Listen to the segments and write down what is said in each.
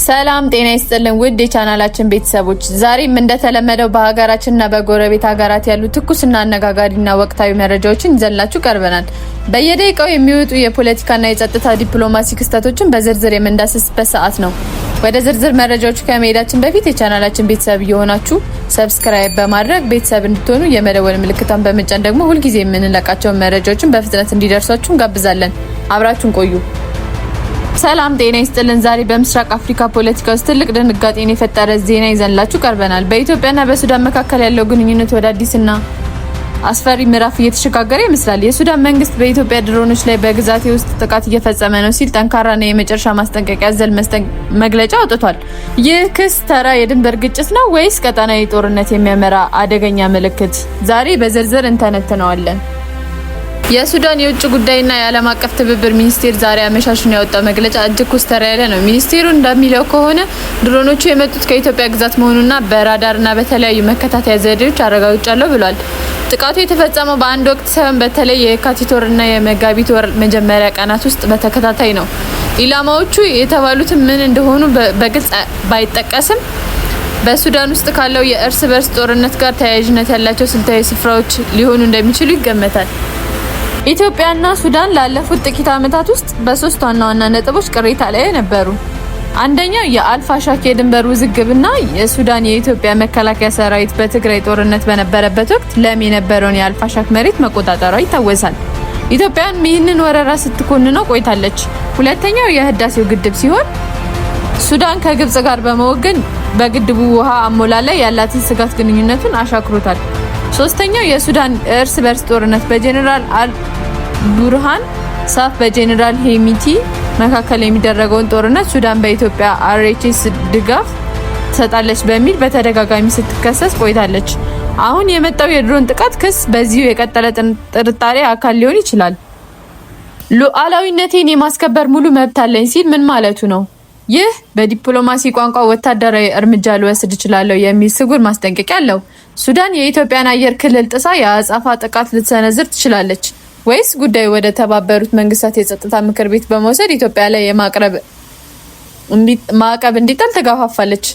ሰላም ጤና ይስጥልን ውድ የቻናላችን ቤተሰቦች፣ ዛሬም እንደተለመደው በሀገራችንና በጎረቤት ሀገራት ያሉ ትኩስና አነጋጋሪና ወቅታዊ መረጃዎችን ይዘንላችሁ ቀርበናል። በየደቂቃው የሚወጡ የፖለቲካና የጸጥታ ዲፕሎማሲ ክስተቶችን በዝርዝር የምንዳስስበት ሰዓት ነው። ወደ ዝርዝር መረጃዎቹ ከመሄዳችን በፊት የቻናላችን ቤተሰብ እየሆናችሁ subscribe በማድረግ ቤተሰብ እንድትሆኑ፣ የመደወል ምልክቷን በመጫን ደግሞ ሁልጊዜ የምንለቃቸውን መረጃዎችን በፍጥነት እንዲደርሷችሁ እንጋብዛለን። አብራችሁን ቆዩ። ሰላም ጤና ይስጥልን። ዛሬ በምስራቅ አፍሪካ ፖለቲካ ውስጥ ትልቅ ድንጋጤን የፈጠረ ዜና ይዘንላችሁ ቀርበናል። በኢትዮጵያና በሱዳን መካከል ያለው ግንኙነት ወደ አዲስና አስፈሪ ምዕራፍ እየተሸጋገረ ይመስላል። የሱዳን መንግስት በኢትዮጵያ ድሮኖች ላይ በግዛቴ ውስጥ ጥቃት እየፈጸመ ነው ሲል ጠንካራና የመጨረሻ ማስጠንቀቂያ አዘል መግለጫ አውጥቷል። ይህ ክስ ተራ የድንበር ግጭት ነው ወይስ ቀጠናዊ ጦርነት የሚያመራ አደገኛ ምልክት? ዛሬ በዝርዝር እንተነትነዋለን። የሱዳን የውጭ ጉዳይና የዓለም አቀፍ ትብብር ሚኒስቴር ዛሬ አመሻሹን ያወጣው መግለጫ እጅግ ኮስተር ያለ ነው። ሚኒስቴሩ እንደሚለው ከሆነ ድሮኖቹ የመጡት ከኢትዮጵያ ግዛት መሆኑና በራዳርና በተለያዩ መከታተያ ዘዴዎች አረጋግጫለሁ ብሏል። ጥቃቱ የተፈጸመው በአንድ ወቅት ሳይሆን በተለይ የካቲት ወርና የመጋቢት ወር መጀመሪያ ቀናት ውስጥ በተከታታይ ነው። ኢላማዎቹ የተባሉትን ምን እንደሆኑ በግልጽ ባይጠቀስም በሱዳን ውስጥ ካለው የእርስ በርስ ጦርነት ጋር ተያያዥነት ያላቸው ስልታዊ ስፍራዎች ሊሆኑ እንደሚችሉ ይገመታል። ኢትዮጵያና ሱዳን ላለፉት ጥቂት ዓመታት ውስጥ በሶስት ዋና ዋና ነጥቦች ቅሬታ ላይ ነበሩ። አንደኛው የአልፋሻክ የድንበር ውዝግብና የሱዳን የኢትዮጵያ መከላከያ ሰራዊት በትግራይ ጦርነት በነበረበት ወቅት ለም የነበረውን የአልፋሻክ መሬት መቆጣጠሯ ይታወሳል። ኢትዮጵያም ይህንን ወረራ ስትኮንነው ቆይታለች። ሁለተኛው የህዳሴው ግድብ ሲሆን ሱዳን ከግብጽ ጋር በመወገን በግድቡ ውሃ አሞላል ላይ ያላትን ስጋት ግንኙነቱን አሻክሮታል። ሶስተኛው የሱዳን እርስ በርስ ጦርነት በጄኔራል አል ቡርሃን ሳፍ በጄኔራል ሄሚቲ መካከል የሚደረገውን ጦርነት ሱዳን በኢትዮጵያ RSF ድጋፍ ትሰጣለች በሚል በተደጋጋሚ ስትከሰስ ቆይታለች። አሁን የመጣው የድሮን ጥቃት ክስ በዚሁ የቀጠለ ጥርጣሬ አካል ሊሆን ይችላል። ሉዓላዊነቴን የማስከበር ሙሉ መብት አለኝ ሲል ምን ማለቱ ነው? ይህ በዲፕሎማሲ ቋንቋ ወታደራዊ እርምጃ ልወስድ እችላለሁ የሚል ስውር ማስጠንቀቂያ አለው። ሱዳን የኢትዮጵያን አየር ክልል ጥሳ የአጸፋ ጥቃት ልትሰነዝር ትችላለች ወይስ ጉዳዩ ወደ ተባበሩት መንግስታት የጸጥታ ምክር ቤት በመውሰድ ኢትዮጵያ ላይ የማቅረብ ማዕቀብ እንዲጣል ትገፋፋለች?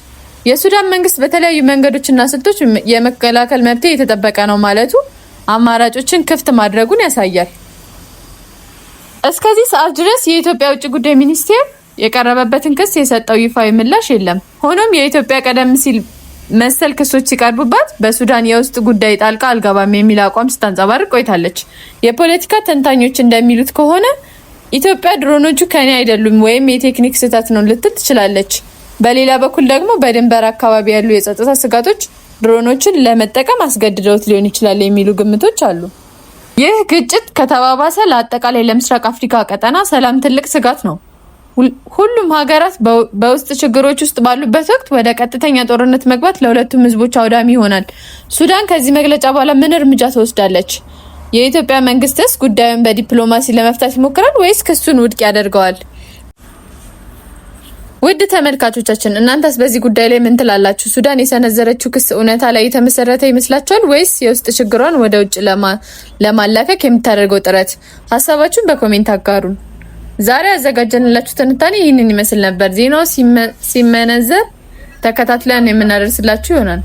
የሱዳን መንግስት በተለያዩ መንገዶችና ስልቶች የመከላከል መብቴ የተጠበቀ ነው ማለቱ አማራጮችን ክፍት ማድረጉን ያሳያል። እስከዚህ ሰዓት ድረስ የኢትዮጵያ ውጭ ጉዳይ ሚኒስቴር የቀረበበትን ክስ የሰጠው ይፋዊ ምላሽ የለም። ሆኖም የኢትዮጵያ ቀደም ሲል መሰል ክሶች ሲቀርቡባት በሱዳን የውስጥ ጉዳይ ጣልቃ አልገባም የሚል አቋም ስታንጸባርቅ ቆይታለች። የፖለቲካ ተንታኞች እንደሚሉት ከሆነ ኢትዮጵያ ድሮኖቹ ከኔ አይደሉም ወይም የቴክኒክ ስህተት ነው ልትል ትችላለች። በሌላ በኩል ደግሞ በድንበር አካባቢ ያሉ የጸጥታ ስጋቶች ድሮኖችን ለመጠቀም አስገድደውት ሊሆን ይችላል የሚሉ ግምቶች አሉ። ይህ ግጭት ከተባባሰ ለአጠቃላይ ለምስራቅ አፍሪካ ቀጠና ሰላም ትልቅ ስጋት ነው። ሁሉም ሀገራት በውስጥ ችግሮች ውስጥ ባሉበት ወቅት ወደ ቀጥተኛ ጦርነት መግባት ለሁለቱም ህዝቦች አውዳሚ ይሆናል። ሱዳን ከዚህ መግለጫ በኋላ ምን እርምጃ ትወስዳለች? የኢትዮጵያ መንግስትስ ጉዳዩን በዲፕሎማሲ ለመፍታት ይሞክራል ወይስ ክሱን ውድቅ ያደርገዋል? ውድ ተመልካቾቻችን፣ እናንተስ በዚህ ጉዳይ ላይ ምን ትላላችሁ? ሱዳን የሰነዘረችው ክስ እውነታ ላይ የተመሰረተ ይመስላችኋል ወይስ የውስጥ ችግሯን ወደ ውጭ ለማላከክ የምታደርገው ጥረት? ሀሳባችሁን በ comment አጋሩን። ዛሬ ያዘጋጀንላችሁ ትንታኔ ይህንን ይመስል ነበር። ዜናው ሲመነዘር ተከታትለን የምናደርስላችሁ ይሆናል።